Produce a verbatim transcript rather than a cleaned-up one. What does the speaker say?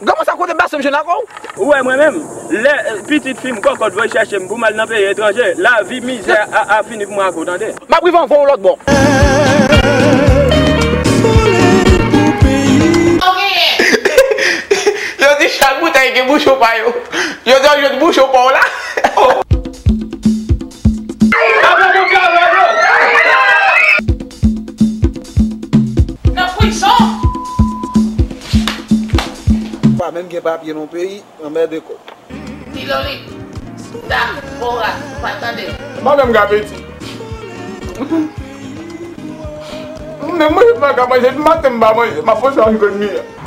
Kòman sa kote m pase m jwenn ak ou? Ou wè mwen menm, lè eh, pitit fi m kòkòt voye chèche m pou m al nan peyi etranje, lavi mizè a, a fini pou mwen ak ou, tande. M ap rive anvan w lòt bò. Yo di chak boutèy gen bouchon pa yo. Yo di yo jwenn bouchon pa w la. Nan prizon. Pa menm gen papye nan peyi, anmède kò. Ti Loli, ta, Bora, pa tande. M pa menm ka peti. M menm manje m pa ka manje, depi maten m pa manje, m ap fòse anvi konn mi an.